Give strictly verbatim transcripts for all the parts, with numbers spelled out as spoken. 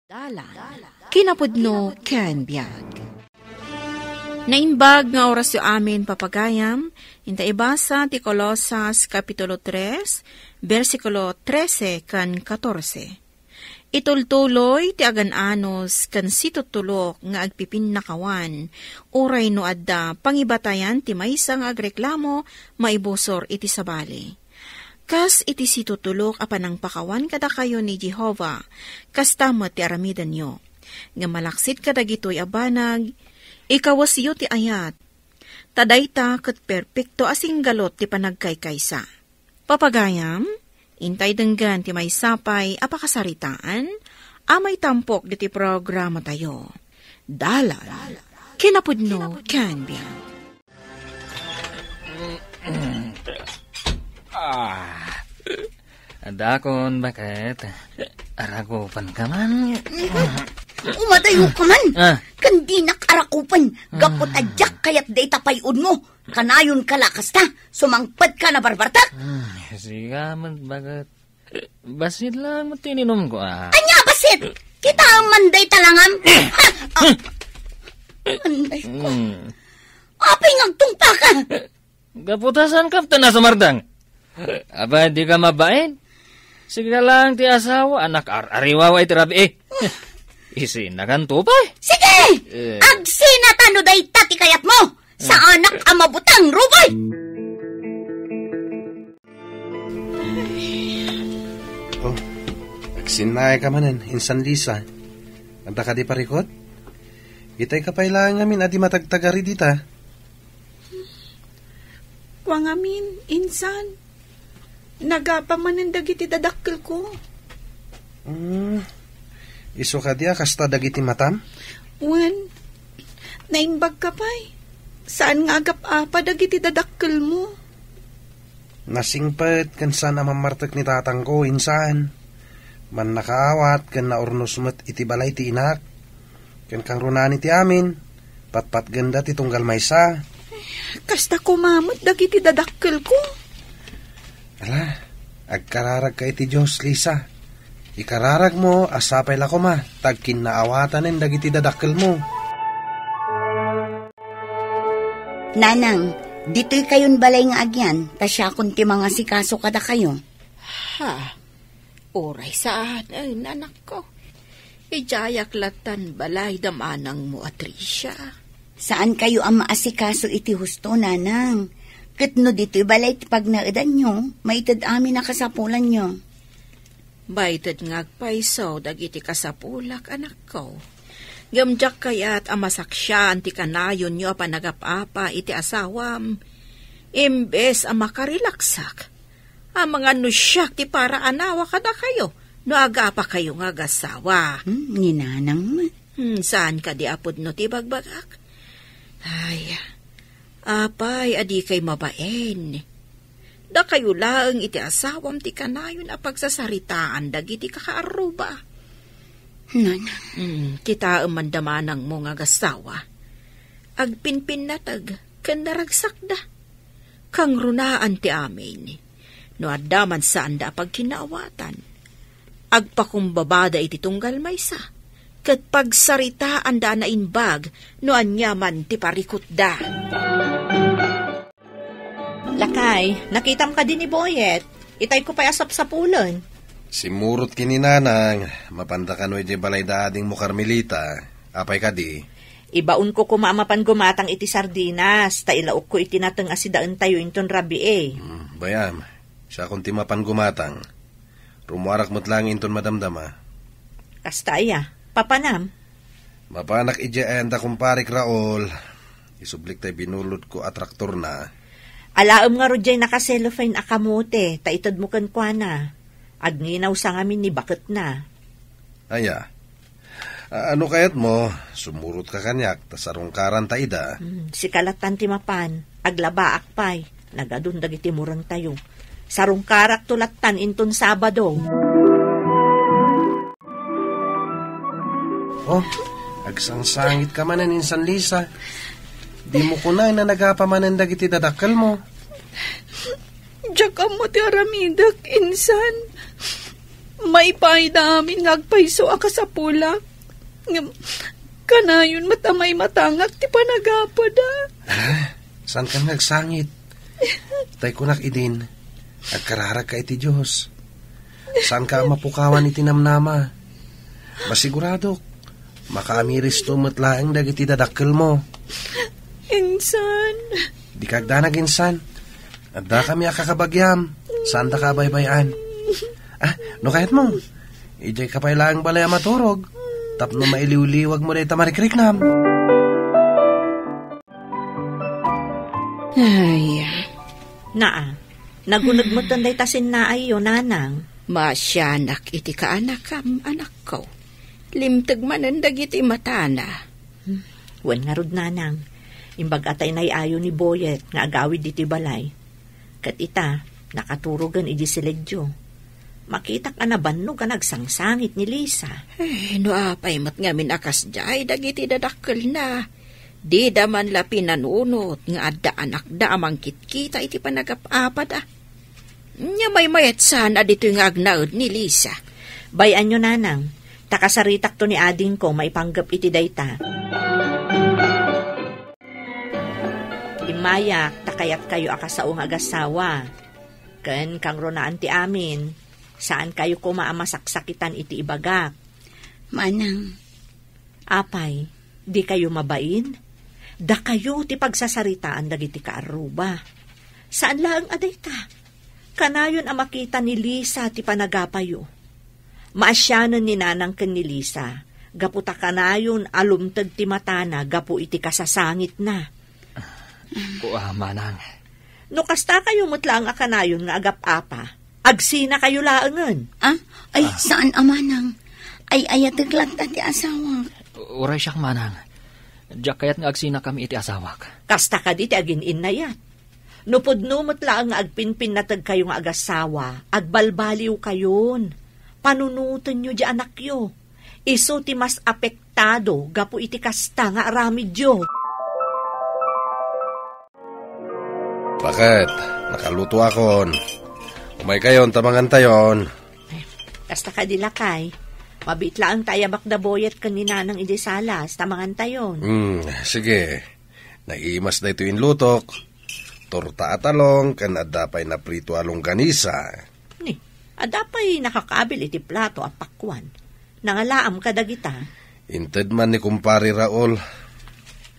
Dalan, kinapudno ken biag. Naimbag nga orasyo amin, papagayam, inta ibasa ti Colosas Kapitulo tres, bersikulo trese ken katorse. Itultuloy ti agan-anos ken situtulok nga agpipinnakawan, uray no adda pangibatayan ti maysa nga agreklamo maibusor iti sabali. Kas iti situtulok a panangpakawan kadakayo ni Jehovah, kasta met ti aramidenyo. Ngem malaksid kadagitoy a banag, ikawesyo ti ayat, ta dayta ket perpekto a singgalot ti panagkaykaysa. Papagayam, intay denggen ti maysa pay a pakasaritaan a maitampok diti programatayo. Dalan, kinapudno, ken biag. Ah. Adakon, baket. Arakupan ka man. Umadayo ka man. Ah. Ken dinak arakupan. Gapu ta diak kayat dayta pay-onmo. Kanayon ka la kasta. Sumangpet ka na barbartak. Ah, siga man, baket. Bassit lang mo tininum ko, ah. Anya bassit? Kita man dayta langam. Ha? Ah. Anday ko. Hmm. Apay nga agtungpa ka? Gapu ta saan ka ta nasumardeng? Apay, di ka mabain? Siga lang ti asawa, anak ar-, ariwawa iti rabii. Isinakan to pay. Sige! Eh. Agsina ta no dayta ti kayatmo. Saanak a mabutang, Ruboy! Oh, agsinnaay ka manen, insan Lisa. Adda kadi parikut? Itay ka pay laeng ngamin a di matagtagari dita. Kua ngamin, insan. Nagapa manen dagiti dadakkelko. Hmm. Isu kadi a kasta dagiti matam? Wen, naimbag ka pay. Saan nga agap-apa dagiti dadakkelmo? Nasingpet ken saan a mammartek ni tatangko, insan. Mannakaawat ken naurnos met iti balay ti inak. Ken kangrunaan iti amin, patpatgenda ti tunggal maysa. Kasta koma met dagiti dadakkelko. Ala, agkararagka iti Dios, Lisa. Ikararagmo a sapay la koma ta agkinnaawatanen dagiti dadakkelmo. Nanang, ditoy kayon balay nga agyan, ta siakon ti mangasikaso kadakayo. Ha? Uray saan, ay, nanakko. Idiayak lattan balay da manangmo a Tricia. Saan kayo a maasikaso iti husto, nanang? Ket no ditoy balay ti pagnaedanyo, maited amin a kasapulanyo. Maited nga agpayso dagiti kasapulak, anakko. Ngem diak kayat a masaksian ti kanayonyo a panagap-apa iti asawam. Imbes a makarelaksak, amangan no siak ti paraanawa kadakayo no agapakayo nga agasawa. Hmm, ni nanang met. Hmm, saan kadi a pudno ti ibagbagak? Ay, apay a dikay mabain. Dakayo laeng iti asawam ti kanayon a pagsasaritaan dagiti kakaarruba. Nanang. Hmm, kitaem man da manangmo nga agasawa. Agpinpinnateg ken naragsakda. Kangrunaan ti amin. No adda man saanda a pagkinaawatan, agpakumbabada iti tunggal maysa, ket pagsaritaanda a naimbag no aniaman ti parikutda. Lakay, nakitam kadi ni Boyet? Itay ko pay a sapsapulen. Simmurot ken ni nanang, mapanda kano idiay balay da adingmo Carmelita. Apay kadi? Ibaonko koma a mapan gumatang iti sardinas, ta ilaokko iti nateng a sidaentayo inton rabii. Hmm, bay-am, siakon ti mapan gumatang. Rummuarak met laeng inton madamdama. Kasta aya, papanam? Mapanak idiay ayan da kumparek Raul. Isublik tay binulodko a traktorna. Alaem ngarud diay naka-cellophane a kamote, ta itedmo kenkuana. Agnginawsa ngamin ni baketna. Aya, a-, ano kayatmo? Sumurotka kaniak, ta sarungkaranta ida. Hmm, sika lattan ti mapan. Aglabaak pay. Nagadun dagiti murengtayo. Sarungkarakto lattan inton Sabado. Oh, agsangsangitka manen insan Lisa. Dimo kunay a nagapa manen dagiti dadakkelmo. Diak ammo ti aramidek, insan. Maipaayda amin nga agpayso a kasapulak. Ngem kanayon met a maimatangak ti panagapada. Ah, saan ka nga agsangit? Tay kunak idin, agkararagka iti Dios. Saan ka a mapukawan iti namnama? Masiguradok, makaamiristo met laeng dagiti dadakkelmo. Insan. Dika agdanag, insan. Addakami a kakabagiam. Saandaka a baybay-an. Ah, no kayatmo, idiayka pay laeng balay a maturog tapno mailiwliwagmo dayta marikriknam. Ay, Naa, naguneg metten dayta sinnaayyo, nanang. Maasianak iti kaanakam, anakko. Limteg manen dagiti matana. Hmm, wen ngarud, nanang. Imbag a tay nay-ayo ni Boyet nga agawid ditoy balay. Ket ita, nakaturogen idi siledyo. Makitak a nabannog a nagsangsangit ni Lisa. Eh, no apay met ngamin a kasdiay dagiti dadakkelna. Dida man la pinanunot nga adda anakda a mangkitkita iti panagap-apada. Nia maymayat saan a ditoy nga agnaed ni Lisa. Bay-anyo, nanang, ta kasaritakto ni adingko maipanggep iti dayta. Immayak ta kayatkayo a kasao nga agassawa. Ken kangrunaan ti amin, saankayo koma a masaksakitan iti ibagak. Manang, Apay, dikayo mabain? Dakayo ti pagsasaritaan dagiti kaarruba. Saan laeng a dayta. Kanayon a makita ni Lisa ti panagapayo. Maasianen ni Nanang ken ni Lisa, gapu ta kanayon a lumteg ti matana gapu iti kasasangitna. Kua, Manang. No kastakayo met laeng a kanayon nga agap-apa, agsinakayo laengen. Ah? Ay, Ah. saan a manang? Ay, ayatek latta ti asawak. Uray siak, Manang. Diak kayat nga agsinakami iti asawak. Kasta kadi ti agin-innayat. No pudno met laeng nga agpinpinnategkayo nga agasawa, agbalbaliwkayon. Panunotenyo di anakyo. Isu ti mas apektado gapu iti kasta nga aramidyo. Baket, nakalutoakon. Umaykayon ta mangantayon. Ay, kasta kadi, lakay. Mabiit laeng ta ayabak da Boyet ken ni Nanang idiay salas ta mangantayon. Hmm, sige. Naimas daytoy inlutok. Torta a talong ken adda pay naprito a longganisa. Ni, adda pay nakakabil iti plato a pakuan. Nangalaam kadagita. Inted man ni Kumpare Raul.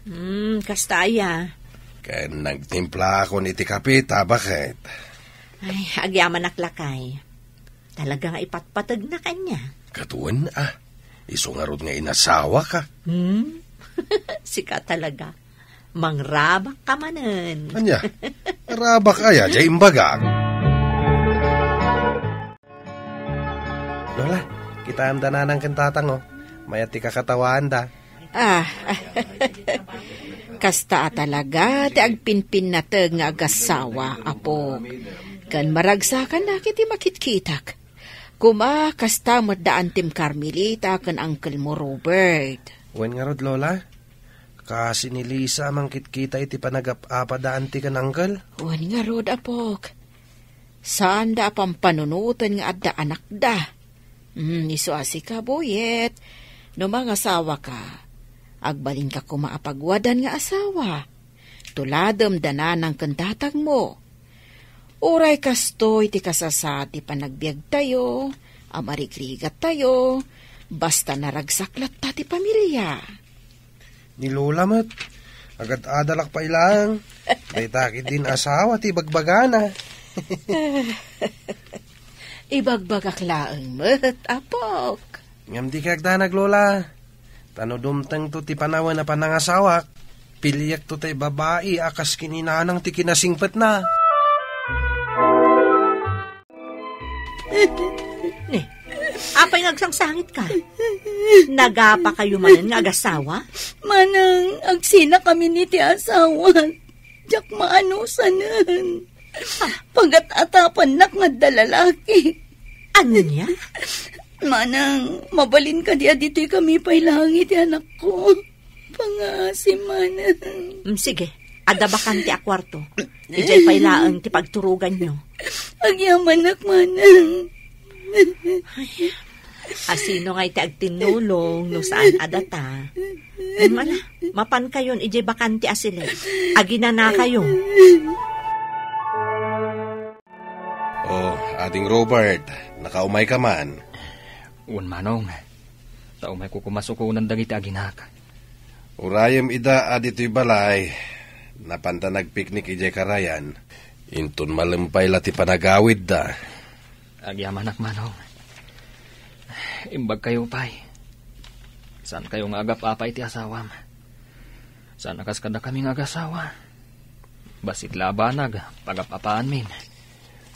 Hmm, kasta aya. Ken nagtimplaakon iti kape ta, Baket. Ay, agyamanak, lakay. Talaga nga ipatpategna kaniak. Katuen, ah. Isu ngarud nga inasawaka. Hmm? Sika talaga. Mangrabak ka manen. Ania? Rabak aya, diay imbagak. Lola, kitaem da Nanang ken Tatang, oh. Mayat ti kakatawaanda. Ah, kasta a talaga ti agpinpinnateg nga agassawa, apok. Ken maragsakannak iti makitkitak. Koma, kasta met da Antim Carmelita ken Uncle mo Robert. Wen ngarud, Lola? Kaasi ni Lisa a mangkitkita iti panagap-apa da Anti ken Uncle? Wen ngarud, apok. Saanda a pampanunoten nga adda anakda. Hmm, isu a sika, Boyet. No mangasawaka, agbalinka koma a paguadan nga asawa. Tuladem da Nanang ken Tatang mo. Uray kastoy ti kasasaad ti panagbiagtayo, a marigrigattayo, basta naragsak latta ti pamilia. Ni Lola met, agad-adalak pay laeng. Dayta ketdin asawa ti ibagbagana. Ibagbagak laeng met, apok. Ngem dika agdanag, Lola. Ta no dumtengto ti panawen a panangasawak, piliekto tay babai a kas ken ni Nanang ti kinasingpetna. Ni, apay nga agsangsangitka? Nagapakayo manen nga agasawa? Manang, agsinakamin iti asawa. Diak maanusanen. Pagat-atapannak nga adda lalaki. Ania? Manang, mabalin kadi a ditoy kami pay laeng iti anakko. Pangaasim, Manang. Mm, sige, adda bakante a kuarto. Idiay pay laeng ti pagturoganyo. Agyamanak, Manang. Ay, asino nga iti agtinnulong no saan a data? Ala, mapankayon idiay bakante a siled. Aginanakayo. Oh, Ading Robert, nakaumay ka man. Wen, Manong. Ta umayko koma sukonen dagiti aginak. Urayem ida a ditoy balay. Napanta nagpiknik idiay karayan. Inton malem pay la ti panagawidda. Agyamanak, Manong. Imbagkayo pay. Saankayo nga agap-apa iti asawam. Saan a kas kadakami nga agasawa. Bassit la a banag, pagap-apaanmin.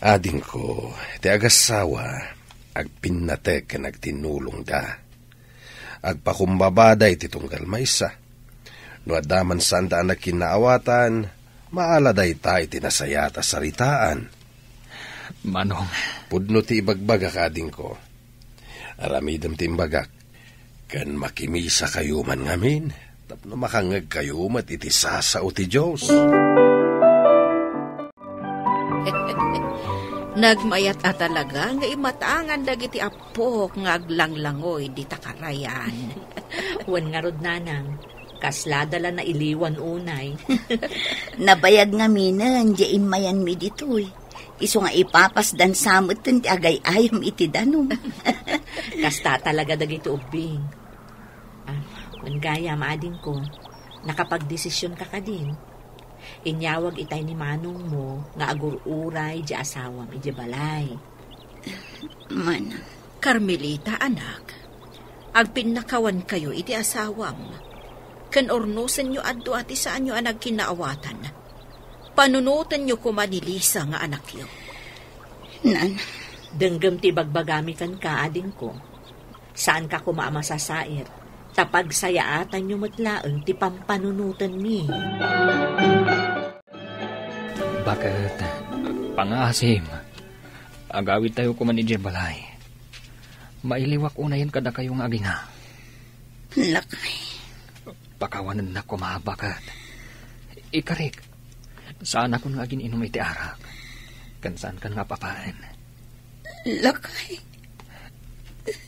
Adingko, ti agasawa, agpinnatek ken agtinnulongda. Agpakumbabada iti tunggal maysa. No adda man saanda a nagkinnaawatan, maala dayta iti nasayaat a saritaan. Manong. Pudno ti ibagbagak, adingko. Aramidem ti imbagak, ken makimisakayo man ngamin, tapno makangngegkayo met iti sasao ti Dios. Nagmayat a talaga nga imatangan dagiti appok nga aglanglangoy dita karayan. Wen ngarud, nanang, kaslada la nailiwan unay. Nabayag ngaminen diay immayanmi ditoy. Isu nga ipapasdan sa metten ti agay-ayam iti danum. Kasta talaga dagiti ubbing. Ah, wen gayam, adingko, nakapagdesisionka kadin? Inyawag itay ni manongmo nga agur-uray diay asawam idiay balay. Manang. Carmelita, anak, agpinnakawankayo iti asawam. Ken urnosenyo a dua ti saanyo a nagkinnaawatan. Panunotenyo koma ni Lisa nga anakyo. Nana. Denggem ti ibagbagami kenka, adingko. Saanka koma a masasair, ta pagsayaatanyo met laeng ti pampanunotenmi. Baket, pangaasim, agawidtayo koman idiay balay. Mailiwak unayen kadakayo nga agina. Lakay. Pakawanennak koma, baket. Ikarik, saanakon nga agin-inum iti arak. Ken saankan nga ap-apaen. Lakay.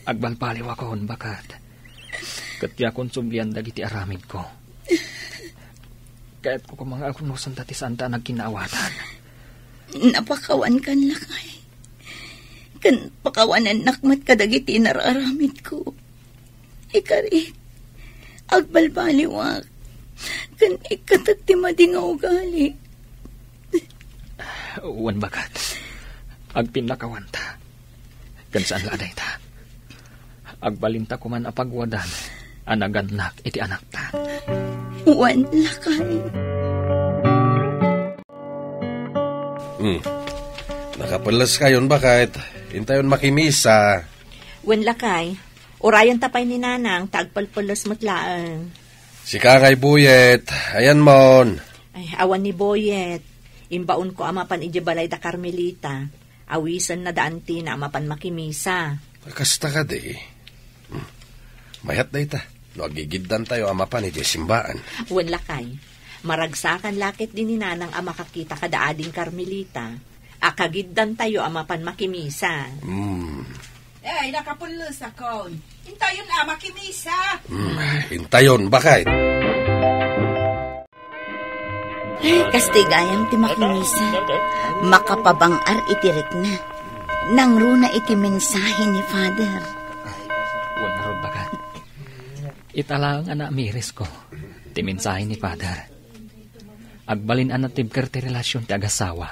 Agbalbaliwakon, baket. Ket diakon sublian dagiti aramidko. Kayatko koma nga urnosenta ti saanta a nagkinnaawatan. Napakawankan, lakay. Ken pakawanennak met kadagiti inar-aramidko. Ikarik, agbalbaliwak. Ken ikkatak ti madi nga ugali. Wen, baket, agpinnakawanta. Ken saan la a dayta, agbalinta koman a pagwadan a nagannak iti anakta. Wen, lakay. Hmm. Nakapelleskayon, baket. Intayon makimisa. Wen, lakay. Urayenta pay ni nanang ta agpelpelles met laeng. Sika ngay, Boyet. Ayanmon. Ay, awan ni Boyet. Imbaonko a mapan idiay balay da Carmelita. Awisenna da Antina a mapan makimisa. Kasta kadi. Hmm. Mayat dayta no agigiddantayo a mapan idiay simbaan. Wen, lakay. Maragsakan la ketdi ni nanang a makakita kada ading Carmelita a kagiddantayo a mapan makimisa. Hmm. Ay, nakapulosakon. Intayon a makimisa. Hmm, intayon, baket. Ay, kastoy gayam ti makimisa. Makapabang-ar iti rikna. Nangruna iti mensahe ni Father. Wen ngarud, baket. Ita laeng a naamirisko ti mensahe ni Father. Agbalin a natibker ti relasion ti agasawa.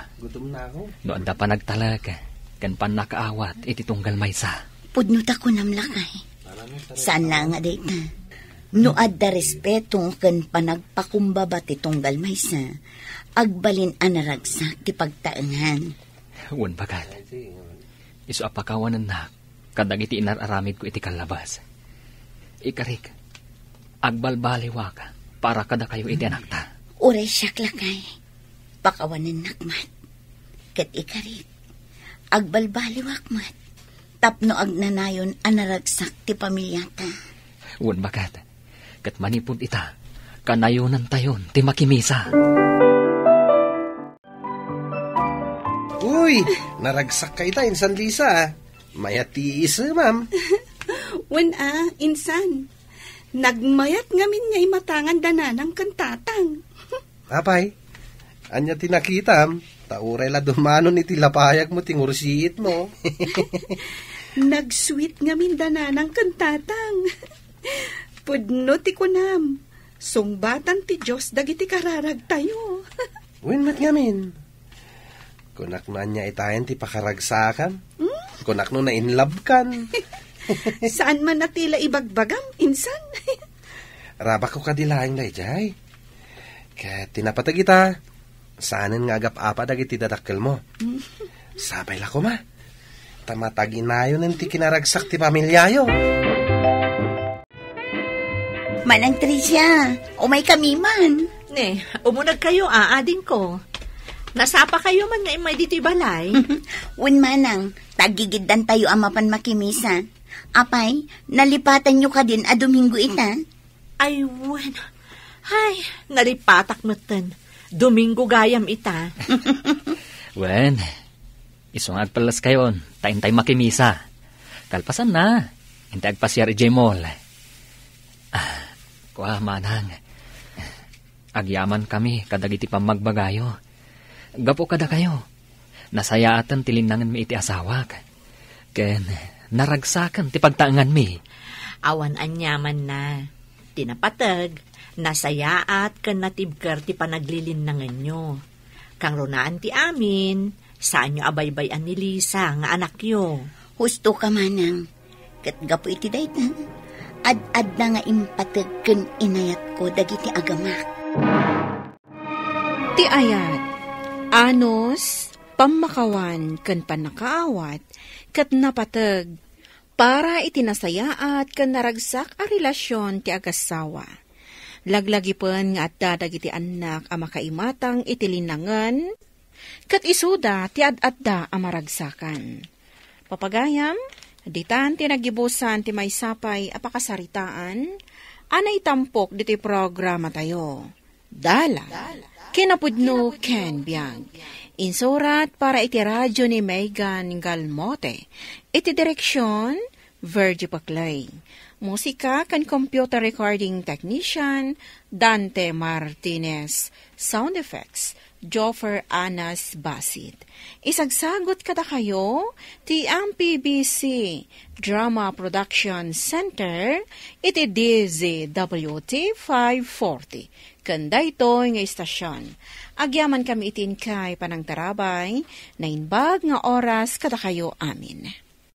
No adda panagtalek ken pannakaawat iti tunggal maysa. Pudno ta kunam, lakay. Saan laeng a dayta. No adda respeto ken panagpakumbaba ti tunggal maysa, agbalin a naragsak ti pagtaengan. Wen, baket. Isu a pakawanennak kadagiti inar-aramidko iti kallabas. Ikarik, agbalbaliwak para kadakayo iti anakta. Uray siak, lakay. Pakawanennak met. Ket ikarik, agbalbaliwak met tapno agnanayon a naragsak ti pamiliata. Wen, baket. Ket manipud ita, kanayonantayon ti makimisa. Uy, naragsak ka ita, insan Lisa, ah. Mayat ti isemam. Wen a, insan. Nagmayat ngamin nga imatangan da nanang ken tatang. Apay, ania ti nakitam? Ta uray la dumanon iti lapayagmo ti ngursiitmo. Nag-sweet ngamin da nanang ken tatang. Pudno ti kunam, sungbatan ti Dios dagiti kararagtayo. Wen met ngamin. Kunak no ania itayen ti pakaragsakam? Hmm? Kunak no na-in love kan? Saan man a ti la ibagbagam, insan? Rabakko kadi laeng daydiay. Ket ti napateg ita, saanen nga agap-apa dagiti dadakkelmo. Hmm. Sapay la koma. Ta mataginayonen ti kinaragsak ti pamiliayo. Manang Tricia, umay kami man. Ne, umunag kayo, a, adingko. Nasapa kayo man nga immay ditoy balay? Wen manang, tagigiddan tayo a mapan makimisa. Apay, nalipatanyo kadin a Domingo ita? Ay, wen. Ay, nalipatak metten. Domingo gayam ita. Wen, isu nga agpallas kayon, ta intay makimisa. Kalpasanna, intay agpasiar idiay mall. Ah, kua, manang. Agyaman kami kadagiti pammagbagayo. Gapu kadakayo, nasayaaten ti linnangenmi iti asawak. Ken naragsaken ti pagtaenganmi. Awan aniamanna. Ti napateg, nasayaat ken natibker ti panaglilinnangenyo. Kangrunaan ti amin, saanyo a baybay-an ni Lisa nga anakyo. Husto ka, manang. Ket gapu iti dayta, ad-adda nga impateg ken inayatko dagiti agamak. Ti ayat, anus, pammakawan, ken pannakaawat, ket napateg para iti nasayaat ken naragsak a relasyon ti agassawa. Laglagipen nga adda dagiti annak a makaimatang iti linnangen, ket isuda ti ad-adda a maragsakan. Papagayam, ditan ti nagibusan ti maysa pay a pakasaritaan a naitampok ditoy programatayo. Dala, kinapudno ken biag. Insurat para iti radyo ni Megan Galmote. Iti direksyon, Virgie Paclay. Musika ken computer recording technician, Dante Martinez. Sound effects, Joffer Anas Basit. Isagsagut kadakayo ti M P B C Drama Production Center iti D Z W T five forty. Ken daytoy nga istasyon, agyaman kami iti inkay panangtarabay, naimbag nga oras kadakayo amin.